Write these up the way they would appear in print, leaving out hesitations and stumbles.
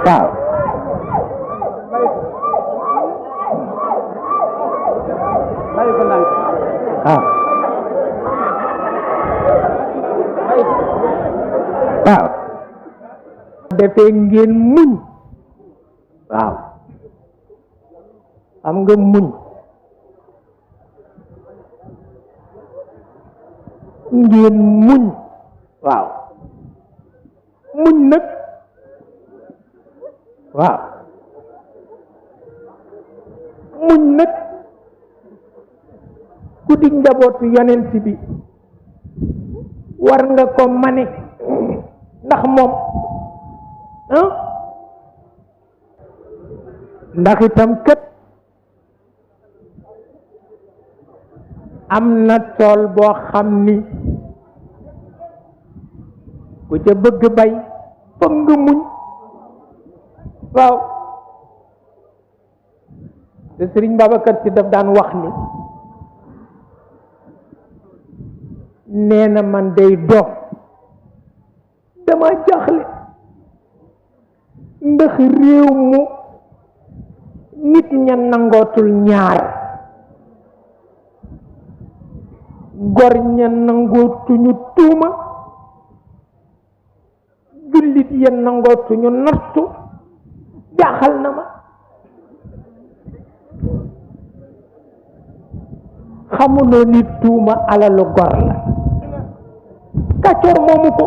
waaw waaw defee ngeen muñ waaw am nga muñ ngeen muñ waaw muñ nag waaw muñ nag ku di njabootu yonent bi war nga ko mane ndax moom ndax itam kët am na tool boo xam ni ku ca bëgg bay foog nga muñ waaw te Sëriñ Babacar Si daf daan wax ni nee na man day doom dama jaxle ndax réew mu nit ña nangootul ñaar gor ña nangootuñu tuuma jullit ya nangootuñu nattu jaaxal na ma xamuloo ni tuuma alalu gor la kàccoor moomu ko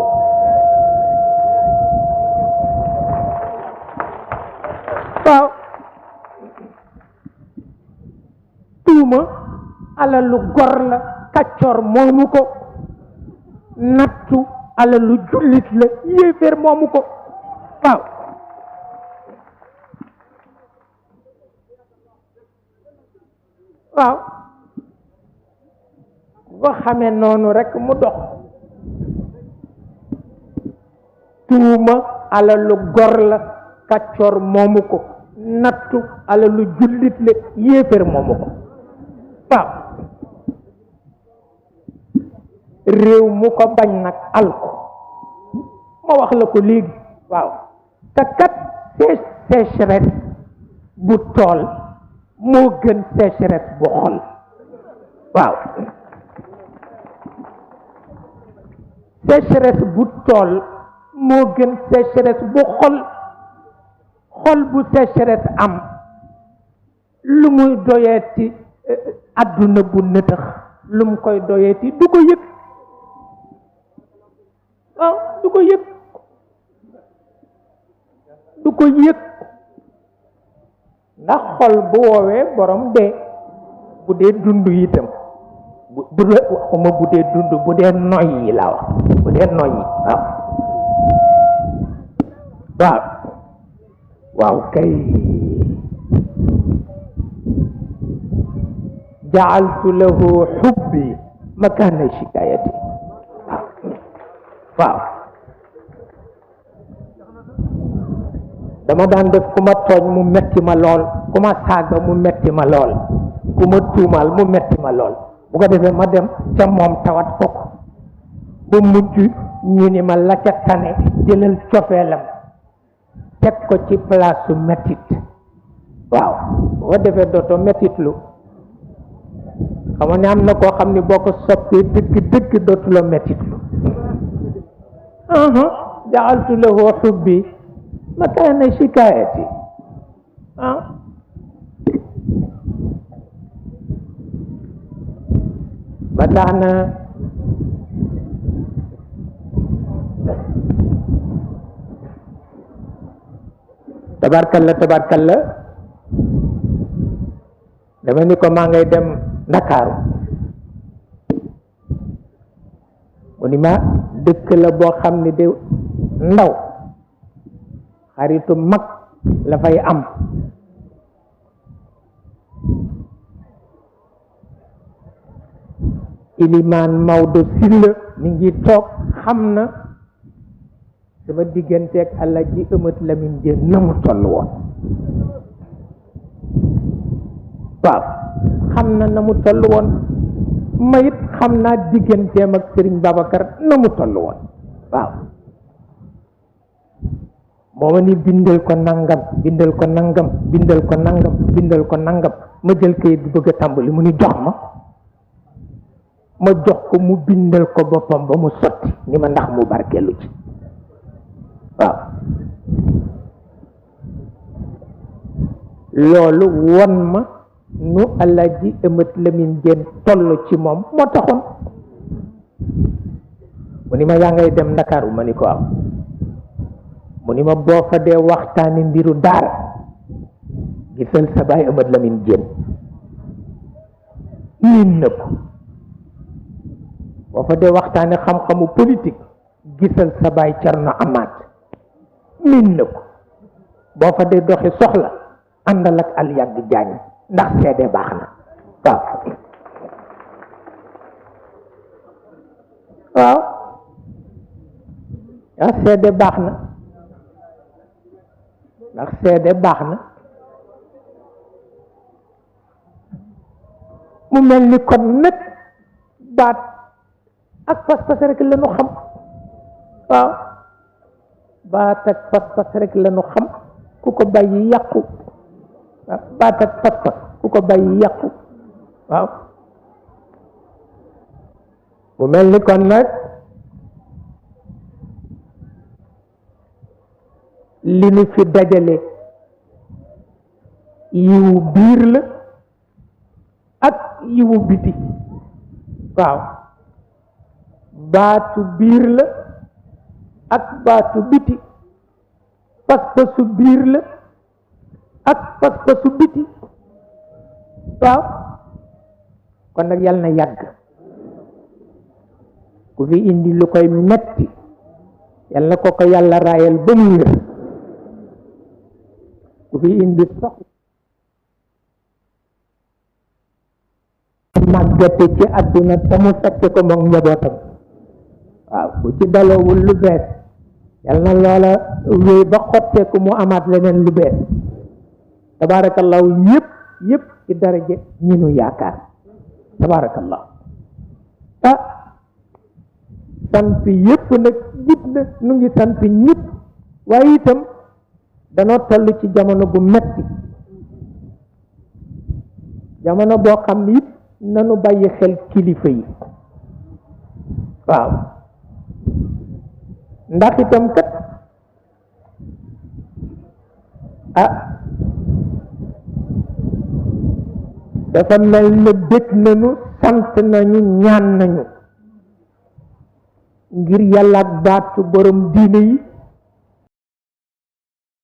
waaw tuuma alalu gor la kàccoor moomu ko nattu alalu jullit la yéeféer moomu ko waaw waaw boo xamee noonu rekk mu dox tuuma alalu gor la kàccoor moomu ko nattu alalu jullit la yéeféer moomu ko waaw réew mu ko bañ nag al ko ma wax la ko léegi waaw te kat sécheresse bu tool moo gën sécheresse bu xol waaw sécheresse bu tool moo gën sécheresse bu xol xol bu sécheresse am lu muy doyeeti àdduna bu nëtëx lu mu koy doyeeti du ko yëg waaw du ko yëg du ko yëg ndax xol bu woowee borom dee bu dee dund itam bu waxuma bu dee dund bu dee noyyi la wax bu dee noyyi waaw waaw waaw kay jaaltu lahu xubbi makana shikayati waaw dama daan def ku ma tooñ mu metti ma lool ku ma saaga mu metti ma lool ku ma tuumaal mu metti ma lool bu ko defee ma dem ca moom tawat ko ba mujj ñu ni ma la ca tane jëlal cofeelam teg ko ci palaasu mettit waaw bu ko defee dootoo mettitlu xam ne am na koo xam ni boo ko soppee dëgg dëgg dootuloo mettitlu jaaltu lahu xubbi makaana shikaayati ba tax na tabarkalla dama ni ko maa ngay dem Ndakaaru mu ni ma dëkk la boo xam ni de ndaw xaritu mag la fay am Ilimaan Maodo Sylla mi ngi toog xam na sama digganteeg Alaaji Ëmat Lamin Jeen na mu toll woon waaw xam na mu toll woon ma it xam naa digganteem ak Serigne Babacar na mu toll woon waaw moo ma ni bindal ko nangam bindal ko nangam bindal ko nangam bindal ko nangam ma jël kayit bi bëgg a tàmbali mu ni jox ma jox ko mu bindal ko boppam ba mu sotti ni ma ndax mu barkeelu ci waaw loolu won ma nu Alaaji Amat Lamin Jeen toll ci moom moo taxoon mu ni ma yaa ngay dem Ndakaaru ma ni ko am mu ni ma boo fa dee waxtaani mbiru daara gisal sa baay Amat Lamin Jeen miin na ko boo fa dee waxtaani xam-xamu politique gisal sa baay Cerno Amaat miin na ko boo fa dee doxi soxla àndal ak al yàgg jaañ ndax seede baax na waaw ndax seede baax na ndax seede baax na mu mel ni kon nag baat ak pas-pas rek la ñu xam waaw baat ak pas-pas rek la ñu xam ku ko bàyyi yàqu baat ak pas-pas ku ko bàyyi yàqu waaw mu mel ni kon nag li ñu fi dajale yiwu biir la ak yiwu biti waaw baatu biir la ak baatu biti pas-pasu biir la ak pas-pasu biti waaw kon nag yàlla na yàgg ku fi indi lu koy metti yàlla na ko yàlla raayal ba mu wér ku fi indi sox màggate ci àdduna te mu fekk ko moom njabootam waaw bu ci daloowul lu bees yàlla na loola wéy ba xotteeku mu amaat leneen lu bees tabaarakallaahu yëpp ci daraje ñi nu yaakaar tabaarakallaahu sant yëpp nag jib na nu ngi sant ñëpp waaye itam danoo toll ci jamono bu metti jamono boo xam ni it nanu bàyyi xel kilifa yi waaw ndax itam kat dafa mel ne bég nañu sant nañu ñaan nañu ngir yàlla ak baatu borom diine yi